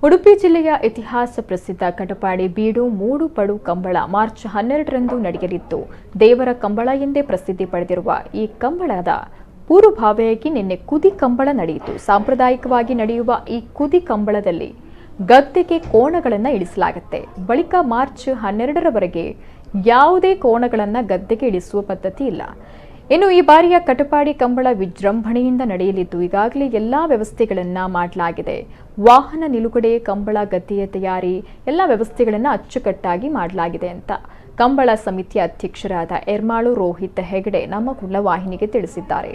Udupi ಜಿಲ್ಲೆಯ ಇತಿಹಾಸ ಪ್ರಸಿದ್ಧ ಕಟಪಾಡಿ ಬೀಡು ಮೂಡುಪಡು ಕಂಬಳ ಮಾರ್ಚ್ 12ರಂದು ನಡೆಯಲಿದ್ದು, ದೇವರ ಕಂಬಳ ಎಂದೇ ಪ್ರಸಿದ್ಧಿ ಪಡೆದಿರುವ ಈ ಕಂಬಳದ ಪೂರ್ವಭಾವಿಯಾಗಿ ನಿನ್ನೆ ಕುದಿ ಕಂಬಳ ನಡೆಯಿತು. ಸಾಂಪ್ರದಾಯಿಕವಾಗಿ ನಡೆಯುವ ಈ ಕುದಿ ಕಂಬಳದಲ್ಲಿ ಗದ್ದೆಗೆ ಕೋಣಗಳನ್ನು ಇಳಿಸಲಾಗುತ್ತೆ. ಬಳಿಕ ಮಾರ್ಚ್ 12ರವರೆಗೆ ಯಾವುದೇ ಕೋಣಗಳನ್ನು ಗದ್ದೆಗೆ ಇಳಿಸುವ ಪದ್ಧತಿ ಇಲ್ಲ. ಇನ್ನು ಈ ಬಾರಿಯ ಕಟಪಾಡಿ ಕಂಬಳ ವಿಜೃಂಭಣೆಯಿಂದ ನಡೆಯಲಿದ್ದು, ಈಗಾಗಲೇ ಎಲ್ಲಾ ವ್ಯವಸ್ಥೆಗಳನ್ನು ಮಾಡಲಾಗಿದೆ. ವಾಹನ ನಿಲುಗಡೆ, ಕಂಬಳ ಗದ್ದೆಯ ತಯಾರಿ ಎಲ್ಲ ವ್ಯವಸ್ಥೆಗಳನ್ನು ಅಚ್ಚುಕಟ್ಟಾಗಿ ಮಾಡಲಾಗಿದೆ ಅಂತ ಕಂಬಳ ಸಮಿತಿಯ ಅಧ್ಯಕ್ಷರಾದ ಎರ್ಮಾಳು ರೋಹಿತ್ ಹೆಗಡೆ ನಮ್ಮ ಕುಡ್ಲ ವಾಹಿನಿಗೆ ತಿಳಿಸಿದ್ದಾರೆ.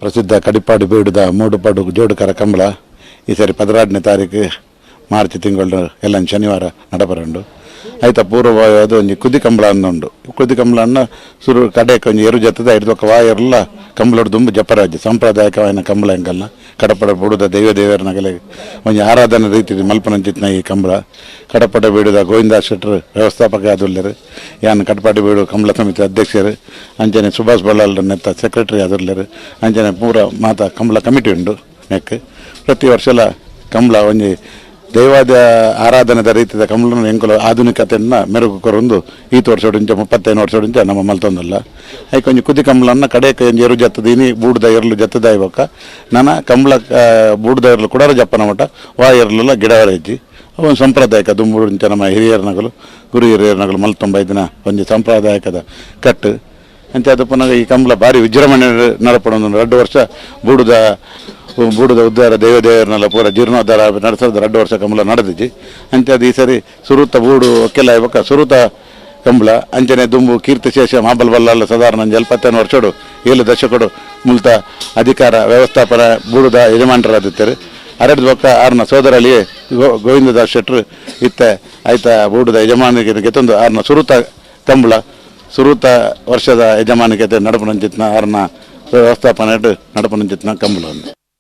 ಪ್ರಸಿದ್ಧ ಕಡಿಪಾಡು ಬೀಡುದ ಮೂಡುಪಾಡು ಜೋಡುಕರ ಕಂಬಳ ಈ ಸರಿ 16ನೇ ತಾರೀಕು ಮಾರ್ಚ್ ತಿಂಗಳು ಎಲ್ಲ ಶನಿವಾರ ನಡಪರುಂಡು. ಆಯ್ತಾ ಪೂರ್ವ ಅದು ಒಂಜಿ ಕುದಿ ಕಂಬಳ ಅಂದುಂಡು. ಕುದಿ ಕಂಬಳನ್ನ ಸುರು ಕಡೆಗೆ ಒಂಜಿ ಎರು ಜತ್ತದ ಐದು ವಾ ಎರ್ಲ ಕಂಬಳೋಡು ದುಂಬು ಜಪರಾಜ್ ಸಾಂಪ್ರದಾಯಿಕವಾದ ಕಂಬಳ ಎಂಕಲ್ನ ಕಡಪಡ ಬೀಡುದ ದೈವ ದೇವರನಗಲೆ ಒಂಜಿ ಆರಾಧನೆ ರೀತಿ ಮಲ್ಪನಂಚಿತ್ನ ಈ ಕಂಬಳ. ಕಡಪಡ ಬೀಡುದ ಗೋವಿಂದ ಶೆಟ್ಟರು ವ್ಯವಸ್ಥಾಪಕ ಆದುಲ್ಲೆರು, ಯಾನ್ ಕಟಪಾಡಿ ಬೀಡು ಕಂಬಳ ಸಮಿತಿ ಅಧ್ಯಕ್ಷರು, ಅಂಚನೆ ಸುಭಾಷ್ ಬಳ್ಳಾಲ್ ನೆತ್ತ ಸೆಕ್ರೆಟರಿ ಆದುಲ್ಲೆರು, ಅಂಚನೆ ಪೂರ ಮಾತಾ ಕಂಬಳ ಕಮಿಟಿ ಉಂಡು. ನೆಕ್ ಪ್ರತಿ ವರ್ಷಲ ಕಂಬಳ ಒಂಜಿ ದೈವಾದ ಆರಾಧನೆದ ರೀತಿಯ ಕಂಬಳನ ಎಂಕುಲು ಆಧುನಿಕತೆಯನ್ನು ಮೆರುಗು ಕೊರೊಂದು ಈತ ವರ್ಷಡುಂಚ 35 ವರ್ಷಡುಂಚ ನಮ್ಮ ಮಲ್ತೊಂದಲ್ಲ. ಐಕ್ ಒಂಜಿ ಕುದಿ ಕಂಬಳನ್ನ ಕಡೆಕ್ ಒಂಜಿ ಎರು ಜತ್ತದೀನಿ ಬೂಡ್ದ ಎರ್ಲು ಜತ್ತದ ಇಬೊಕ್ಕ ನನ ಕಂಬಳ ಬೂಡ್ದ ಎರ್ಲು ಕುಡರ ಜಪ್ಪನ ಮಟ್ಟ ವಾ ಎರ್ಲುಲ ಗಿಡವರ ಹೆಜ್ಜಿ ಒಂದು ಸಾಂಪ್ರದಾಯಿಕ ದುಂಬುಡುಂಚ ನಮ್ಮ ಹಿರಿಯರ್ನಗಲು ಗುರು ಹಿರಿಯರ್ನಗಲು ಮಲ್ತೊಂಬೈದಿನ ಒಂಜಿ ಸಾಂಪ್ರದಾಯಿಕದ ಕಟ್ಟು. ಅಂಚ ಅದು ಪುನಃ ಈ ಕಂಬಳ ಭಾರಿ ವಿಜೃಂಭಣೆ ನಡಪಡೊಂದು 2 ವರ್ಷ ಬೂಡುದ ಬೂಡುದ ಉದ್ಧಾರ ದೈವ ದೇವರನ್ನೆಲ್ಲ ಪೂರ ಜೀರ್ಣೋದ್ಧಾರ ನಡೆಸೋದು 2 ವರ್ಷ ಕಂಬಳ ನಡೆದಿಜ್ಜಿ. ಅಂಚೆ ಅದು ಈ ಸರಿ ಸುರುತ ಬೂಡು ಒಕ್ಕೆಲ್ಲ ಇವಾಗ ಸುರುತ ಕಂಬಳ ಅಂಚನೆ ದುಂಬು ಕೀರ್ತಿಶೇಷ ಮಾಬಲ್ ಬಲ್ಲಾಲ ಸಾಧಾರಣ ಒಂಜಿ 75 ವರ್ಷಡು 7 ದಶಕಡು ಮುಲ್ತ ಅಧಿಕಾರ ವ್ಯವಸ್ಥಾಪನ ಬೂಡುದ ಯಜಮಾನರಾದಿತ್ತಾರೆ. ಅರಡು ಬೊಕ್ಕ ಆರ್ನ ಸೋದರಲ್ಲಿಯೇ ಗೋವಿಂದದಾಸ್ ಶೆಟ್ಟರು ಇತ್ತೆ ಆಯ್ತಾ ಬೂಡುದ ಯಜಮಾನಿಗೆ ಗೆತ್ತೊಂದು ಆರ್ನ ಸುರುತ ಕಂಬಳ ಸುರುತ ವರ್ಷದ ಯಜಮಾನಿಗೆ ನಡಪನಂಚಿತ್ನ ಆರ್ನ ವ್ಯವಸ್ಥಾಪನೆ ನಡಪನಂಚಿತ್ನ ಕಂಬಳ.